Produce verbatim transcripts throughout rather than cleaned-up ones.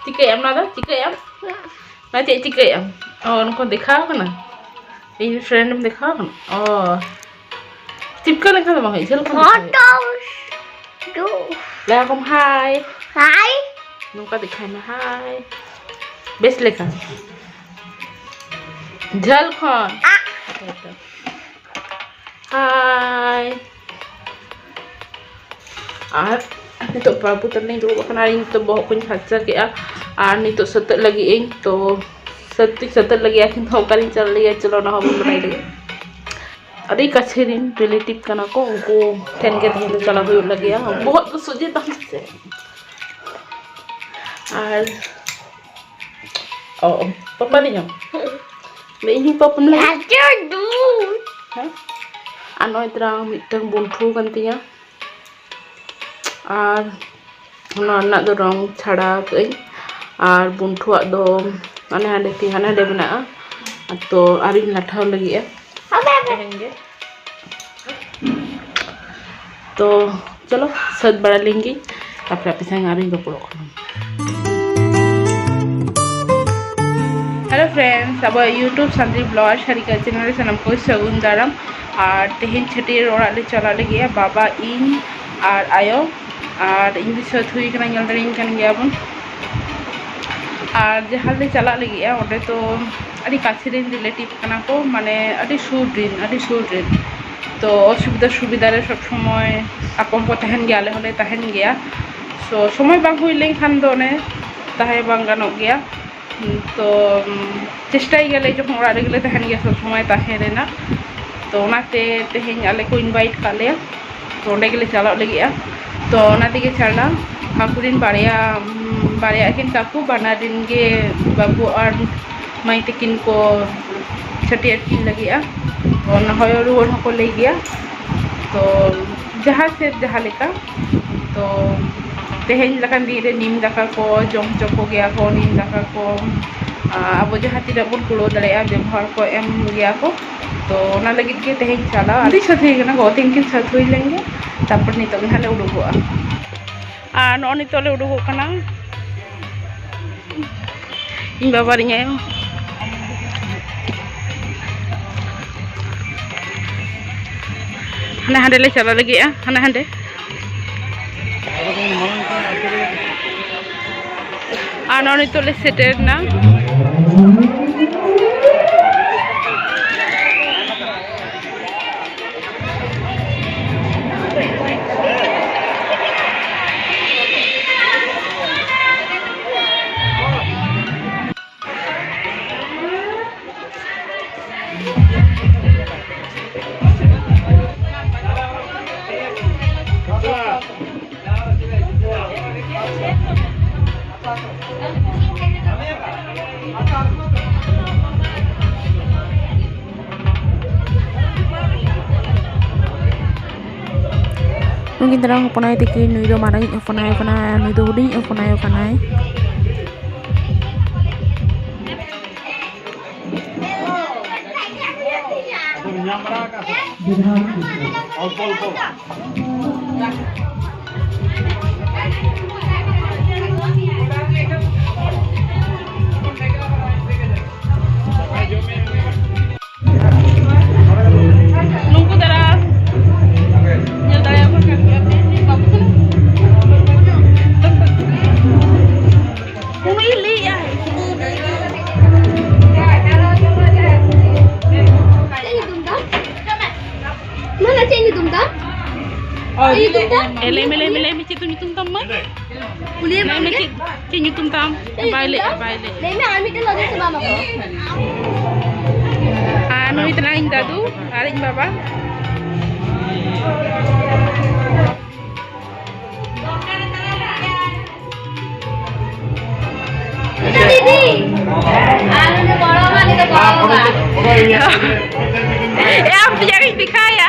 ᱪᱤᱠᱟᱹᱭᱟᱢ ᱱᱚᱣᱟ ᱫᱚ? ᱪᱤᱠᱟᱹᱭᱟᱢ? ᱱᱚᱣᱟ ᱪᱮᱫ ᱪᱤᱠᱟᱹᱭᱟᱢ? ᱚ, ᱱᱩᱠᱩ ᱫᱮᱠᱷᱟᱣ ᱠᱟᱱᱟ? ᱤᱧ friend ᱮᱢ ᱫᱮᱠᱷᱟᱣ ᱠᱟᱱᱟ? ᱚ, ᱪᱤᱯᱠᱟᱹ ᱞᱮᱱᱠᱷᱟᱱ ᱫᱚ ᱵᱟᱝ ᱦᱩᱭᱩᱜᱼᱟ, ᱡᱷᱟᱹᱞ ᱠᱷᱚᱱ ᱫᱮᱠᱷᱟᱣ ᱦᱩᱭᱩᱜᱼᱟ᱾ ᱞᱟᱹᱭ ᱟᱠᱚᱢ hi᱾ Hi᱾ ᱱᱚᱝᱠᱟ ᱫᱮᱠᱷᱟᱣ ᱢᱮ, hi᱾ ᱵᱮᱥ ᱞᱮᱠᱟ᱾ ᱡᱷᱟᱹᱞ ᱠᱷᱚᱱ᱾ ᱦᱳᱭᱛᱚ᱾ Hi᱾ ᱟᱨ ᱱᱤᱛᱚᱜ ᱵᱟᱹᱵᱩ ᱛᱟᱹᱞᱤᱧ ᱫᱩᱲᱩᱵ ᱟᱠᱟᱱᱟ, ᱟᱨ ᱤᱧ ᱱᱤᱛᱚᱜ ᱵᱚᱦᱚᱜ ᱠᱚᱧ ᱯᱷᱟᱨᱪᱟ ᱠᱮᱜᱼᱟ᱾ ᱟᱨ ᱱᱤᱛᱚᱜ ᱥᱟᱹᱛᱟᱹᱜ ᱞᱟᱹᱜᱤᱫ ᱤᱧ, ᱛᱚ ᱥᱟᱹᱛ ᱫᱚᱧ ᱥᱟᱹᱛᱟᱹᱜ ᱞᱟᱹᱜᱤᱫ, ᱟᱨ ᱠᱤᱱᱛᱩ ᱚᱠᱟᱨᱤᱧ ᱪᱟᱞᱟᱜ ᱞᱟᱹᱜᱤᱫ, ᱪᱚᱞᱚ ᱚᱱᱟ ᱦᱚᱸ ᱵᱚᱱ ᱵᱟᱰᱟᱭ ᱞᱮᱜᱮ᱾ ᱟᱹᱰᱤ ᱠᱟᱪᱷᱮ ᱨᱤᱱ relative ᱠᱟᱱᱟ ᱠᱚ, ᱩᱱᱠᱩ ᱴᱷᱮᱱ ᱜᱮ ᱛᱮᱦᱮᱧ ᱫᱚ ᱪᱟᱞᱟᱣ ᱦᱩᱭᱩᱜ ᱞᱟᱹᱜᱤᱫᱼᱟ᱾ ᱵᱚᱦᱚᱜ ᱫᱚ ᱥᱚᱡᱷᱮ ᱛᱟᱦᱮᱸ ᱥᱮ᱾ ᱟᱨ ᱚ, ᱚ, ᱯᱟᱯᱟ ᱞᱤᱧ ᱦᱚᱸ᱾ ᱤᱧ ᱦᱚᱸ ᱯᱟᱯᱟᱢ ᱞᱟᱹᱭᱟ? ᱦᱮᱸ? ᱟᱨ ᱱᱚᱜᱼᱚᱭ ᱛᱨᱟᱝ ᱢᱤᱫᱴᱟᱝ ᱵᱩᱱᱴᱷᱩ ᱠᱟᱱ ᱛᱤᱧᱟ᱾ ᱟᱨ ᱚᱱᱟ ᱨᱮᱱᱟᱜ ᱫᱚ ᱨᱚᱝ ᱪᱷᱟᱲᱟᱣ ᱠᱟᱜ ᱟᱹᱧ᱾ ᱟᱨ ᱵᱩᱱᱴᱷᱩᱣᱟᱜ ᱫᱚ ᱦᱟᱱᱮ ᱦᱟᱸᱰᱮ ᱛᱤ, ᱦᱟᱱᱮ ᱦᱟᱸᱰᱮ ᱢᱮᱱᱟᱜᱼᱟ᱾ ᱛᱚ ᱟᱨᱤᱧ ᱞᱟᱴᱷᱟᱣ ᱞᱟᱹᱜᱤᱫᱼᱟ ᱛᱮᱦᱮᱧ ᱜᱮ᱾ ᱛᱚ ᱪᱚᱞᱚ ᱥᱟᱹᱛ ᱵᱟᱲᱟ ᱞᱮᱱ ᱜᱤᱧ, ᱛᱟᱨᱯᱚᱨᱮ ᱟᱯᱮ ᱥᱟᱶ ᱟᱨᱤᱧ ᱨᱚᱯᱚᱲᱚᱜ ᱠᱟᱱᱟ᱾ Hello friends, ᱟᱵᱚᱣᱟᱜ YouTube Santali blogger Sarika channel ᱨᱮ ᱥᱟᱱᱟᱢ ᱠᱚ ᱥᱟᱹᱜᱩᱱ ᱫᱟᱨᱟᱢ᱾ ᱟᱨ ᱛᱮᱦᱮᱧ ᱪᱷᱟᱹᱴᱭᱟᱹᱨ ᱚᱲᱟᱜ ᱞᱮ ᱪᱟᱞᱟᱜ ᱞᱟᱹᱜᱤᱫᱼᱟ, ᱵᱟᱵᱟ, ᱤᱧ ᱟᱨ ᱟᱭᱳ᱾ ᱟᱨ ᱤᱧ ᱫᱚ ᱥᱟᱹᱛ ᱦᱩᱭ ᱠᱟᱱᱟ, ᱧᱮᱞ ᱫᱟᱲᱮᱭᱟᱹᱧ ᱠᱟᱱ ᱜᱮᱭᱟ ᱵᱚᱱ᱾ ᱟᱨ ᱡᱟᱦᱟᱸ ᱞᱮ ᱪᱟᱞᱟᱜ ᱞᱟᱹᱜᱤᱫᱼᱟ, ᱚᱸᱰᱮ ᱫᱚ ᱟᱹᱰᱤ ᱠᱟᱪᱷᱮ ᱨᱮᱱ relative ᱠᱟᱱᱟ ᱠᱚ, ᱢᱟᱱᱮ ᱟᱹᱰᱤ ᱥᱩᱨ ᱨᱮᱱ, ᱟᱹᱰᱤ ᱥᱩᱨ ᱨᱮᱱ᱾ ᱛᱚ ᱚᱥᱩᱵᱤᱫᱟ ᱥᱩᱵᱤᱫᱟ ᱨᱮ ᱥᱚᱵ ᱥᱚᱢᱚᱭ ᱟᱠᱚ ᱦᱚᱸᱠᱚ ᱛᱟᱦᱮᱱ ᱜᱮᱭᱟ, ᱟᱞᱮ ᱦᱚᱸᱞᱮ ᱛᱟᱦᱮᱱ ᱜᱮᱭᱟ᱾ ᱛᱚ ᱥᱚᱢᱚᱭ ᱵᱟᱝ ᱦᱩᱭ ᱞᱮᱱᱠᱷᱟᱱ ᱫᱚ ᱚᱱᱮ ᱛᱟᱦᱮᱸ ᱵᱟᱝ ᱜᱟᱱᱚᱜ ᱜᱮᱭᱟ᱾ ᱛᱚ ᱪᱮᱥᱴᱟᱭ ᱜᱮᱭᱟᱞᱮ, ᱡᱚᱠᱷᱚᱱ ᱚᱲᱟᱜ ᱨᱮᱜᱮ ᱞᱮ ᱛᱟᱦᱮᱱ ᱜᱮᱭᱟ ᱥᱚᱵ ᱥᱚᱢᱚᱭ ᱛᱟᱦᱮᱸ ᱨᱮᱱᱟᱜ᱾ ᱛᱚ ᱚᱱᱟᱛᱮ ᱛᱮᱦᱮᱧ ᱟᱞᱮ ᱠᱚ invite ᱠᱟᱜ ᱞᱮᱭᱟ, ᱛᱚ ᱚᱸᱰᱮ ᱜᱮᱞᱮ ᱪᱟᱞᱟᱜ ᱞᱟᱹᱜᱤᱫᱼᱟ᱾ ᱛᱚ ᱚᱱᱟ ᱛᱮᱜᱮ ᱪᱟᱞᱟᱣ, ᱟᱠᱚᱨᱮᱱ ᱵᱟᱨᱭᱟ, ᱩᱢ, ᱵᱟᱨᱭᱟ ᱟᱹᱠᱤᱱ ᱠᱟᱠᱩ, ᱵᱟᱱᱟᱨ ᱨᱮᱱ ᱜᱮ ᱵᱟᱹᱵᱩ ᱟᱨ ᱢᱟᱹᱭ ᱛᱟᱹᱠᱤᱱ ᱠᱚ ᱪᱷᱟᱹᱴᱭᱟᱹᱨ ᱠᱤᱱ ᱞᱟᱹᱜᱤᱫᱼᱟ᱾ ᱛᱚ ᱚᱱᱟ ᱦᱚᱭᱚ ᱨᱩᱣᱟᱹᱲ ᱦᱚᱸᱠᱚ ᱞᱟᱹᱭ ᱜᱮᱭᱟ᱾ ᱛᱚ ᱡᱟᱦᱟᱸ ᱥᱮᱫ ᱡᱟᱦᱟᱸ ᱞᱮᱠᱟ, ᱛᱚ ᱛᱮᱦᱮᱧ ᱞᱮᱠᱟᱱ ᱫᱤᱱ ᱨᱮ ᱱᱤᱢ ᱫᱟᱠᱟ ᱠᱚ ᱡᱚᱢ ᱦᱚᱪᱚ ᱠᱚᱜᱮᱭᱟ ᱠᱚ, ᱱᱤᱢ ᱫᱟᱠᱟ ᱠᱚ, ᱟᱨ ᱟᱵᱚ ᱡᱟᱦᱟᱸ ᱛᱤᱱᱟᱹᱜ ᱵᱚᱱ ᱠᱩᱲᱟᱹᱣ ᱫᱟᱲᱮᱭᱟᱜᱼᱟ ᱵᱮᱵᱚᱦᱟᱨ ᱠᱚ ᱮᱢ ᱜᱮᱭᱟ ᱠᱚ᱾ ᱛᱚ ᱚᱱᱟ ᱞᱟᱹᱜᱤᱫ ᱜᱮ ᱛᱮᱦᱮᱧ ᱪᱟᱞᱟᱣ ᱟᱹᱰᱤ ᱥᱟᱹᱛ ᱦᱩᱭ ᱠᱟᱱᱟ, ᱜᱚ ᱛᱤᱱᱠᱤᱱ ᱥᱟᱹᱛ ᱦᱩᱭ ᱞᱮᱱ ᱜᱮ, ᱛᱟᱨᱯᱚᱨ ᱱᱤᱛᱚᱜ ᱜᱮ ᱦᱟᱸᱜ ᱞᱮ ᱩᱰᱩᱠᱚᱜᱼᱟ᱾ ᱟᱨ ᱱᱚᱜᱼᱚᱭ ᱱᱤᱛᱚᱜ ᱞᱮ ᱩᱰᱩᱠᱚᱜ ᱠᱟᱱᱟ᱾ ᱤᱧ ᱵᱟᱵᱟ ᱟᱨ ᱤᱧ ᱟᱭᱳ ᱦᱟᱱᱮ ᱦᱟᱸᱰᱮ ᱞᱮ ᱪᱟᱞᱟᱜ ᱞᱟᱹᱜᱤᱫᱼᱟ, ᱦᱟᱱᱮ ᱦᱟᱸᱰᱮ᱾ ᱟᱨ ᱱᱚᱜᱼᱚᱭ ᱱᱤᱛᱚᱜ ᱞᱮ ᱥᱮᱴᱮᱨ ᱮᱱᱟ᱾ ᱩᱱᱠᱤᱱ ᱛᱟᱞᱟ ᱦᱚᱯᱚᱱᱟᱭᱳ ᱛᱟᱹᱠᱤᱱ, ᱱᱩᱭ ᱫᱚ ᱢᱟᱨᱟᱝᱤᱡ ᱦᱚᱯᱚᱱᱟᱭᱳ ᱠᱟᱱᱟᱭ, ᱱᱩᱭ ᱫᱚ ᱦᱩᱰᱤᱧᱤᱡ ᱦᱚᱯᱚᱱᱟᱭᱳ ᱠᱟᱱᱟᱭ᱾ ᱱᱩᱠᱩ ᱫᱟᱨᱟ ᱧᱮᱞ ᱫᱟᱲᱮᱭᱟᱠᱚ ᱠᱟᱱ ᱜᱮᱭᱟ ᱯᱮ, ᱵᱟᱹᱵᱩ ᱠᱟᱱᱟ᱾ ᱩᱱᱤ ᱞᱟᱹᱭᱮᱜᱼᱟᱭ᱾ ᱪᱮᱫ ᱧᱩᱛᱩᱢ ᱛᱟᱢ? ᱢᱟᱱᱟ, ᱪᱮᱫ ᱧᱩᱛᱩᱢ ᱛᱟᱢ? ᱪᱮᱫ ᱧᱩᱛᱩᱢ ᱛᱟᱢ? ᱮ, ᱞᱟᱹᱭ ᱢᱮ, ᱞᱟᱹᱭ ᱢᱮ, ᱞᱟᱹᱭ ᱢᱮ, ᱪᱮᱫ ᱧᱩᱛᱩᱢ ᱛᱟᱢ ᱢᱟ? ᱠᱩᱞᱤᱭᱮᱢ ᱞᱟᱹᱭ ᱢᱮ, ᱠᱟᱱᱟ? ᱪᱮᱫ, ᱪᱮᱫ ᱧᱩᱛᱩᱢ ᱛᱟᱢ? ᱪᱮᱫ ᱵᱟᱭ ᱧᱩᱛᱩᱢ ᱞᱟᱹᱭ, ᱛᱟᱢ? ᱵᱟᱭ ᱞᱟᱹᱭ᱾ ᱞᱟᱹᱭ ᱢᱮ, ᱟᱨ ᱢᱤᱫᱴᱮᱱ ᱞᱟᱹᱜᱤᱫ ᱥᱮ ᱵᱟᱢ ᱟᱠᱚ? ᱟᱨ ᱱᱩᱭ ᱛᱟᱞᱟᱝ ᱤᱧ ᱫᱟᱫᱩ ᱟᱨ ᱤᱧ ᱵᱟᱵᱟ᱾ ᱫᱤᱫᱤ, ᱟᱨ ᱩᱱᱤ ᱵᱚᱲᱚ ᱢᱟ, ᱩᱱᱤ ᱫᱚ ᱵᱚᱲᱚ ᱢᱟ᱾ ᱮ, ᱟᱢ ᱛᱮᱭᱟᱨᱤᱧ ᱫᱮᱠᱷᱟᱭᱟ᱾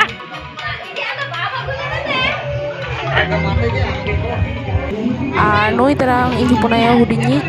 ᱟᱨ ᱱᱩᱭ ᱛᱟᱞᱟᱝ ᱤᱧ ᱦᱚᱯᱚᱱᱟᱭᱳ ᱦᱩᱰᱤᱧᱤᱡ᱾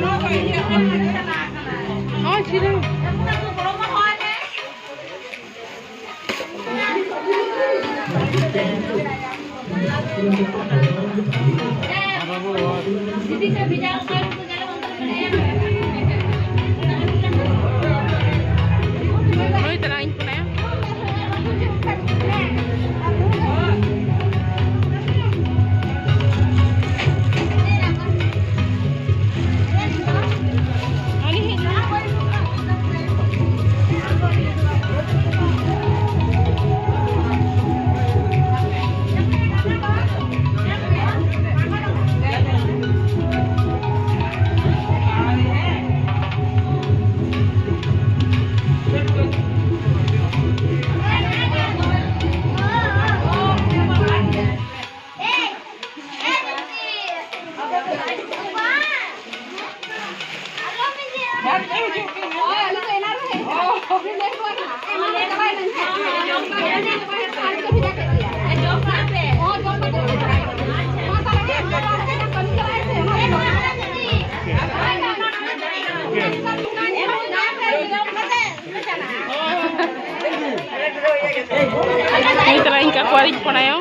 ᱱᱤᱛ ᱨᱮ ᱤᱧ ᱠᱟᱠᱩᱣᱟᱨᱤᱧ ᱯᱷᱳᱱᱟᱭᱟ᱾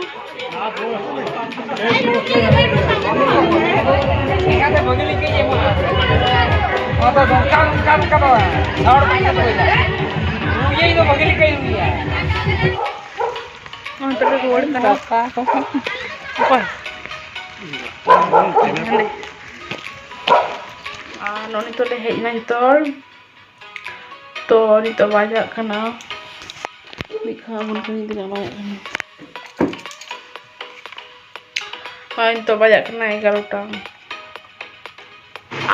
ᱚᱱᱛᱮ ᱨᱮ ᱨᱩᱣᱟᱹᱲ ᱠᱟᱱᱟ᱾ ᱚᱠᱚᱭ? ᱟᱨ ᱱᱚᱜᱼᱚᱭ ᱱᱤᱛᱚᱜ ᱞᱮ ᱦᱮᱡ ᱮᱱᱟ ᱡᱚᱛᱚ ᱦᱚᱲ᱾ ᱛᱚ ᱱᱤᱛᱚᱜ ᱵᱟᱡᱟᱜ ᱠᱟᱱᱟ, ᱢᱤᱫ ᱠᱷᱟᱱ ᱵᱚᱱ ᱠᱟᱹᱢᱤ ᱛᱤᱱᱟᱹᱜ ᱵᱟᱡᱟᱜ ᱠᱟᱱᱟ᱾ ᱦᱳᱭ, ᱱᱤᱛᱚᱜ ᱵᱟᱡᱟᱜ ᱠᱟᱱᱟ ᱮᱜᱟᱨᱚᱴᱟ᱾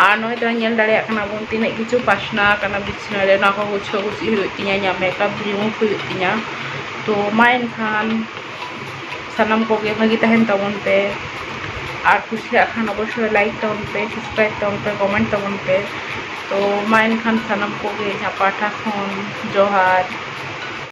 ᱟᱨ ᱱᱚᱜᱼᱚᱭ ᱛᱚ ᱧᱮᱞ ᱫᱟᱲᱮᱭᱟᱜ ᱠᱟᱱᱟ ᱵᱚᱱ ᱛᱤᱱᱟᱹᱜ ᱠᱤᱪᱷᱩ ᱯᱟᱥᱱᱟᱣ ᱟᱠᱟᱱᱟ ᱵᱤᱪᱷᱱᱟᱹ ᱨᱮ, ᱚᱱᱟ ᱠᱚ ᱜᱩᱪᱷᱟᱹ ᱜᱩᱪᱷᱤ ᱦᱩᱭᱩᱜ ᱛᱤᱧᱟ, ᱤᱧᱟᱹᱜ ᱢᱮᱠᱟᱯ ᱨᱤᱢᱩᱵᱷ ᱦᱩᱭᱩᱜ ᱛᱤᱧᱟ᱾ ᱛᱚ ᱢᱟ ᱮᱱᱠᱷᱟᱱ ᱥᱟᱱᱟᱢ ᱠᱚᱜᱮ ᱵᱷᱟᱹᱜᱤ ᱛᱟᱦᱮᱱ ᱛᱟᱵᱚᱱ ᱯᱮ, ᱟᱨ ᱠᱩᱥᱤᱭᱟᱜ ᱠᱷᱟᱱ ᱚᱵᱚᱥᱥᱳᱭ ᱞᱟᱭᱤᱠ ᱛᱟᱵᱚᱱ ᱯᱮ, ᱥᱟᱵᱥᱠᱨᱟᱭᱤᱵ ᱛᱟᱵᱚᱱ ᱯᱮ, ᱠᱚᱢᱮᱱᱴ ᱛᱟᱵᱚᱱ ᱯᱮ᱾ ᱛᱚ ᱢᱟ ᱮᱱᱠᱷᱟᱱ ᱥᱟᱱᱟᱢ ᱠᱚᱜᱮ ᱤᱧᱟᱹᱜ ᱯᱟᱦᱴᱟ ᱠᱷᱚᱱ ᱡᱚᱦᱟᱨ᱾